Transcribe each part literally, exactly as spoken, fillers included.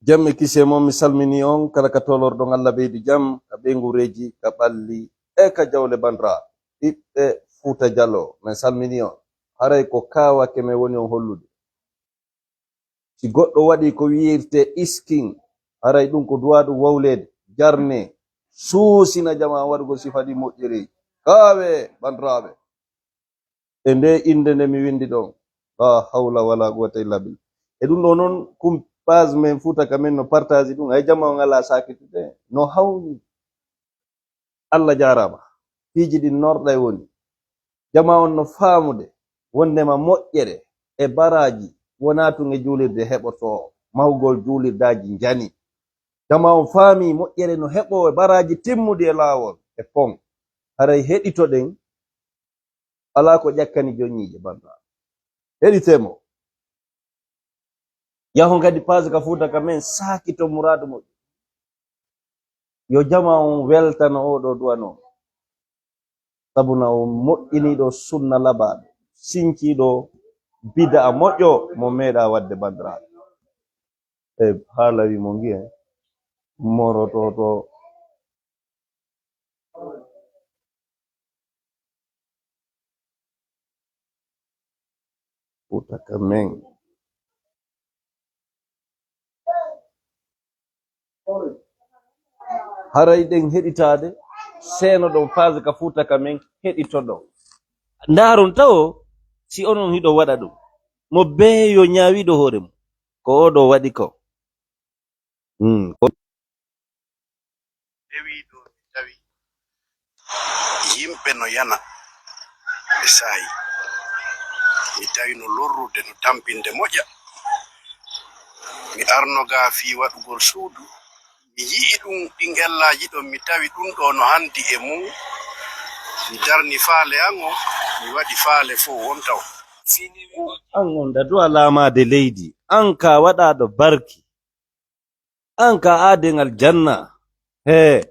Jam e kise mon, mi salmini on kala ka tolorɗon. Allah ɓeydu jam ka ɓeyngureeji, ka ɓalli e ka jawle. Bandira ɓiɓɓe Fuuta Jallo, mi salmini on. Haray ko kaawa ke men woni on hollude. Si goɗɗo waɗi ko wi'irte iskin, haray ɗum ko duwaa ɗum wawleede, jarne, suusina jamaa waɗugol sifa ɗi moƴƴiri. Kaawe, bandiraaɓe. E nde innde nde mi winndi ɗon. La hawla wala quwwata illa billah. E ɗum ɗo noon, kum page men Fuuta ka men no partage ɗum, hay jamaa on alaa saakitude, no hawni. Allah jaaraama. Piiji ɗin norɗay woni. Jamaa on no faamude wonndema moƴƴere e baraaji wonaa tun e juulirde heɓotoo, mahugol juulirdaaji njani. Jamaa on faami moƴƴere no heɓoo e baraaji timmuɗi e laawol e pon. Haray heɗitoɗen, alaa ko ƴakkani joñiije, bandiraaɓe. Heɗitee mo. Yahon kadi page ka Fuuta ka men saakito muraadu moƴƴo. Yo jamaa on weltano oo ɗoo duwanoo. Sabuna o moƴƴiniiɗo sunna labaaɗo, sinciiɗo bidaa moƴƴo mo meeɗaa waɗde, bandiraaɓe. E haala wi mo ngi'en, morototo. Fuuta ka men. Haray ɗen heɗitaade, seenoɗon page ka Fuuta ka men, heɗitoɗon. Ndaaron tawo si onon hiɗo waɗa ɗum. Mo bee yo ñaawiiɗo hoore mum. Ko oo ɗoo waɗi ko. Hmm, ko Rewi ɗo mi tawi yimɓe no yana e saayi. Mi tawi no lorrude, no tampinde moƴƴa. Mi arno ga fii waɗugol suudu. Mi yi'i ɗum, ɗin ellaaji ɗon, mi tawi ɗum ɗo no handi e mum. Mi darni faale an on, mi waɗi faale fow wonta on. An on da du'a laamaade leydi, an ka waɗaaɗo barki. An ka aaden aljanna, hee,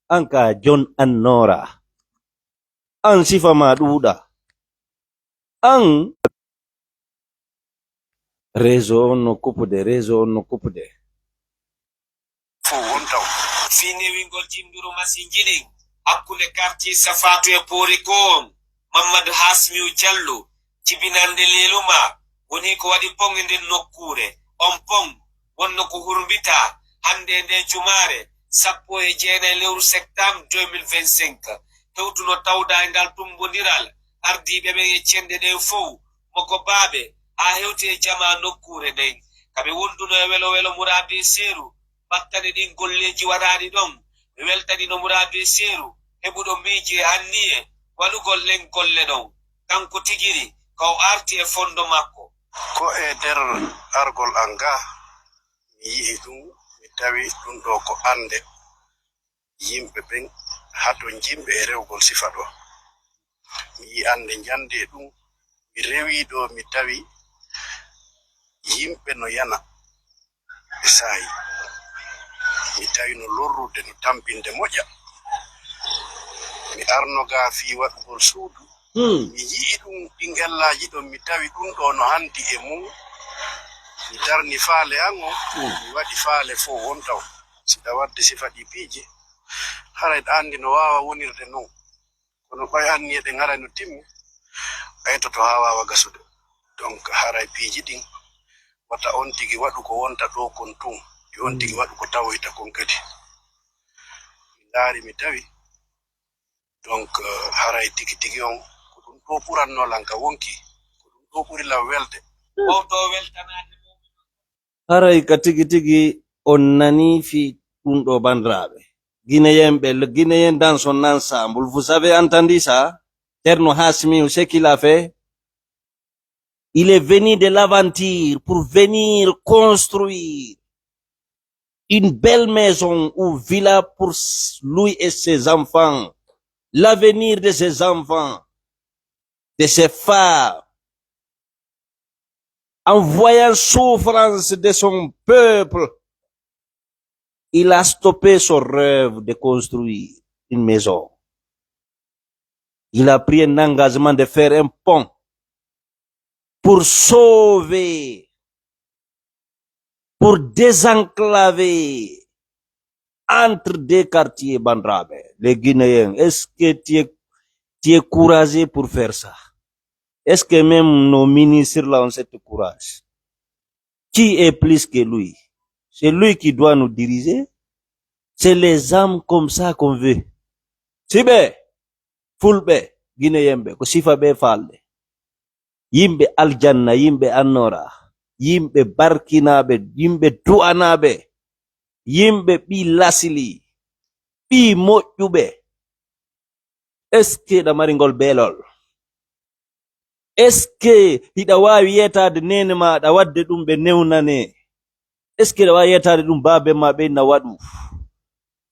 an ka jon annoora. An sifa ma ɗuuɗa. An réseau on no kupude, réseau on no kupude. Fow wonta on. Fii newingol jimɗuru masinji ɗin hakkunde quartier Safatu e Poori Koon, Mammadu Hasmiu Jallo, jibinande leeluma, woni ko waɗi pon e nden nokkuure. On pon wonno ko hurmbita hannde e nde jumaare sappo e jeenayi lewru septembre deux mille vingt-cinq, tewtuno tawda e ngal tummbondiral ardiiɓe ɓen e cenɗe ɗen fow, mokobaaɓe, haa hewti e jamaa nokkuure nden. Ka ɓe wonduno e welo welo muraadu e seeru, battane ɗin golleeji waɗaaɗi ɗon. Mi weltanino muraadu e seeru, heɓuɗo miiji e anniye waɗugol ɗen golle ɗon. Kanko tigiri, ka o arti e fondo makko. Ko e nder argol an ga, mi yi'i ɗum, mi tawi ɗum ɗo ko annde yimɓe ɓen, hato jimɓe e rewgol sifa ɗo. Mi yi'i annde njande e ɗum, mi rewi ɗo, mi tawi yimɓe no yana e saayi. Mi tawi no lorrude, no tampinde moƴƴa. Mi arno ga fii waɗugol suudu. Hmm. Mi yi'i ɗum, ɗin ellaaji ɗon, mi tawi ɗum ɗo no handi e mum. Mi darni faale an on, hmm, mi waɗi faale fow wonta on. Siɗa waɗde sifa ɗi piiji, haray ɗa anndi no waawa wonirde non. Kono ɓay anniye ɗen haray no timmi, ɓaytoto haa waawa gasude. Donc, haray piiji ɗin, wata on tigi waɗu ko wonta ɗo kon tun, yo on tigi waɗu ko tawoyta kon kadi. Mi ndaari, mi tawi, donc, eh, haray tigi tigi on, ko ɗum ɗo ɓurannoo lan ka wonki, ko ɗum ɗo ɓuri lan welde. Wawto weltanaade mo. Haray ka tigi tigi on nanii fii ɗum ɗo, bandiraaɓe. Guinéen ɓe, le Guinéen dans son ensemble. Vous avez entendu ça? Thierno Hasmiou, ce qu'il a fait? Il est venu de l'aventure pour venir construire une belle maison ou villa pour s-, lui et ses enfants. L'avenir de ses enfants, de ses femmes. En voyant souffrance de son peuple, il a stoppé son rêve de construire une maison. Il a pris un engagement de faire un pont pour sauver, pour désenclaver entre deux quartiers, bandraɓe, les Guinéens, est-ce que tu es, tu es courageux pour faire ça? Est-ce que même nos ministres là ont cette courage? Qui est plus que lui? C'est lui qui doit nous diriger. C'est les hommes comme ça qu'on veut. Siɓe, fulɓe, Guinéen ɓe, ko sifa ɓe falde. Yimɓe aljanna, yimɓe annora, yimɓe barkinaaɓe, yimɓe du'anaaɓe, yimɓe ɓi lasli, ɓi moƴƴuɓe. Est-ce que ɗa mari ngol beelol? Est-ce que hiɗa waawi yeetaade neene maaɗa, waɗde ɗum ɓe newnane? Est-ce que ɗa waawi yeetaade ɗum baaben ma ɓen na waɗu?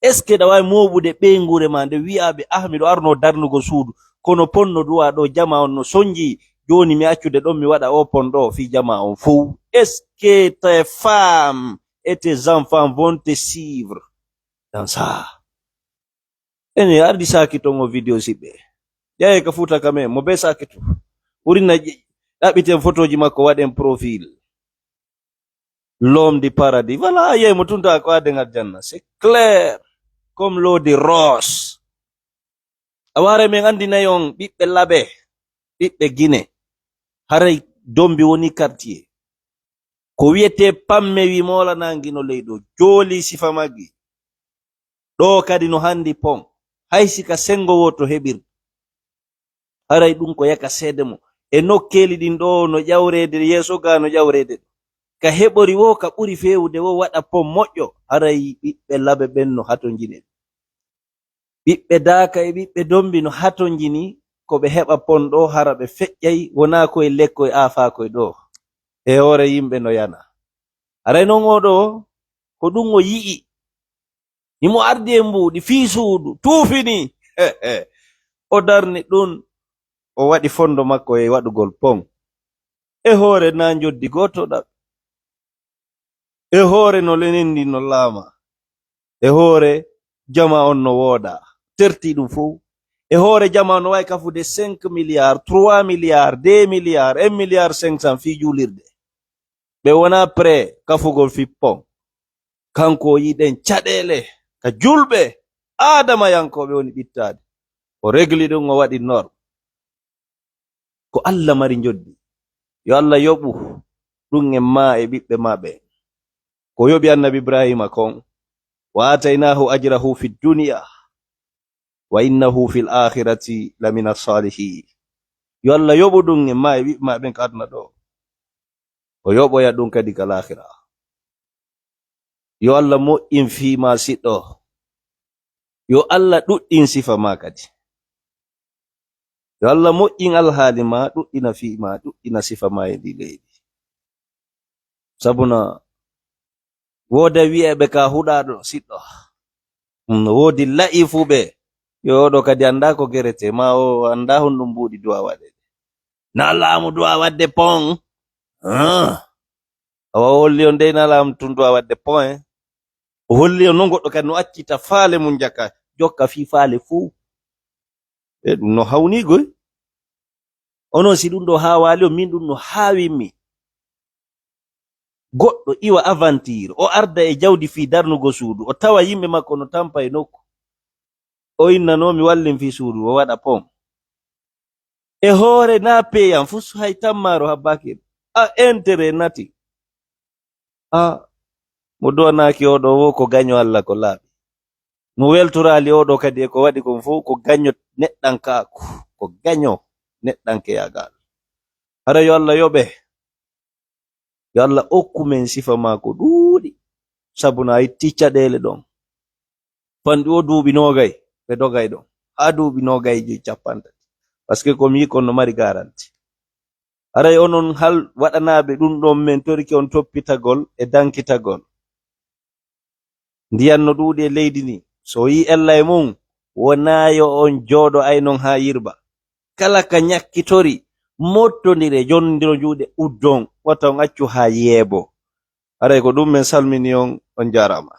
Est-ce que ɗa waawi mooɓude ɓeynguure ma nde wi'aa ɓe, "Ah, miɗo arnoo darnugol suudu, kono pon no duwaa ɗoo, jama on no sonjii, jooni mi accude ɗon, mi waɗa oo pon ɗoo fii jama on fow"? Est-ce que tes femmes et tes enfants vont te suivre dans ça? Ene ardi saaki ton o video siɓɓe. Ƴaye ka Fuuta Kamen, mo be saaki tu. Ɓuri na ƴe-, ɗaɓɓiten fotooji makko, waɗen profil. L'homme du paradis. Voilà, a yiyay mo tun tawa ko aaden aljanna. C'est clair. Comme l'eau de roche. A waare men anndinay on ɓiɓɓe Labe, ɓiɓɓe Gine. Haray Dombi woni quartier. Ko wiyetee Pamme wi moolanaangi no ley ɗoo. Jooli sifa maggi. Ɗoo kadi no hanndi pon. Hay si ka senngo wooto heɓirde. Haray ɗum ko yaka seede mo. E nokkeeli ɗin ɗoo no ƴawreede yeeso gaa no ƴawreede ɗoo. Ka heɓori woo, ka ɓuri feewude woo, waɗa pon moƴƴo. Haray ɓiɓɓe Labe ɓen no hatonjini. Ɓiɓɓe Daaka e ɓiɓɓe Dombi no hatonjini ko ɓe heɓa pon ɗoo, hara ɓe feƴƴay, wonaa koye lekkoy aafaakoy ɗoo. E hoore yimɓe no yana. Haray non oo ɗoo, ko ɗum o yi'i. Himo ardi e mbuuɗi fii suudu, tuufini. O darni ɗum, o waɗi fondo makko e waɗugol pon. E hoore naa njoddi gooto ɗaɓɓi. E hoore no lenen ndi no laama. E hoore jama on no wooda. Terti ɗum fow. E hoore jama on no wawi kafude cinq milliards, trois milliards, deux milliards, un milliard cinq cents fii juulirde. Ɓe wona prêt kafugol fii pon. Kanko o yiɗen caɗeele ka julɓe aadamayankooɓe woni ɓittaade. O regli ɗum, o waɗi norme. Ko Allah mari njoddi. Yo Allah yoɓu ɗum e maa e ɓiɓɓe maa ɓe. Ko yoɓi Annabi Ibrahima kon. "Wa aataynaahu ajrahu fi dunya, wa innahu fil aakhirati lamina saalihiin." Yo Allah yoɓu ɗum e maa e ɓiɓɓe maa ɓen ka aduna ɗoo. O yoɓoya ɗum kadi ka laakhira. Yo Allah moƴƴin fii maa siɗɗo. Yo Allah ɗuɗɗin sifa maa kadi. Yo Allah moƴƴin alhaali maa, ɗuɗɗina fii maa, ɗuɗɗina sifa maa e ndi leydi. Sabuna wooda wi'eɓe ka huɗaaɗo siɗɗo. Mm, no woodi la'ifuɓe. Yo oɗo kadi anndaa ko gerete, maa o anndaa honɗum mbuuɗi du'a waɗede. Na laamu du'a waɗde pon. Ah. Awa o holli on dey na laamu tun du'a waɗde pon, eh. O holli on non goɗɗo kadi no accita faale mum jaka, jokka fii faale fuu. E ɗum no hawniigoy. Onon si ɗum ɗo haawaali on, min ɗum no haawimmi. Goɗɗo iwa aventure, o arda e jawdi fii darnugo suudu, o tawa yimɓe makko no tampa e nokku. O inna no mi wallin fii suudu, o waɗa pon. E hoore na peyan fus hay tammaaro habbaaki. A intérêt nati. A mo duwanaaki oɗo wo ko gaño Allah ko laaɓi. Mo weltoraali oɗo kadi e ko waɗi kon fof ko gaño neɗɗankaaku, ko gaño neɗɗankeyaagal. Hara yo Allah yoɓe. Yo Allah okku men sifa maa ko ɗuuɗi. Sabu na a itti caɗeele ɗon. Fanɗi o duuɓi noogay, ɓe dogay ɗon. Haa duuɓi noogay e joy, cappanɗe tati. Parce que ko mi yii kon no mari garanti. Haray onon hal waɗanaaɓe ɗum ɗon, men torike on toppitagol e dankitagol. Ndiyan no ɗuuɗi e leydi ni, so o yii ella e mum, wonaa yo on jooɗo ay non haa yirba. Kala ka ñakkitori, mottondire, jondiro juuɗe uddon, wata on accu haa yeebo. Haray ko ɗum men salmini on, on jaaraama.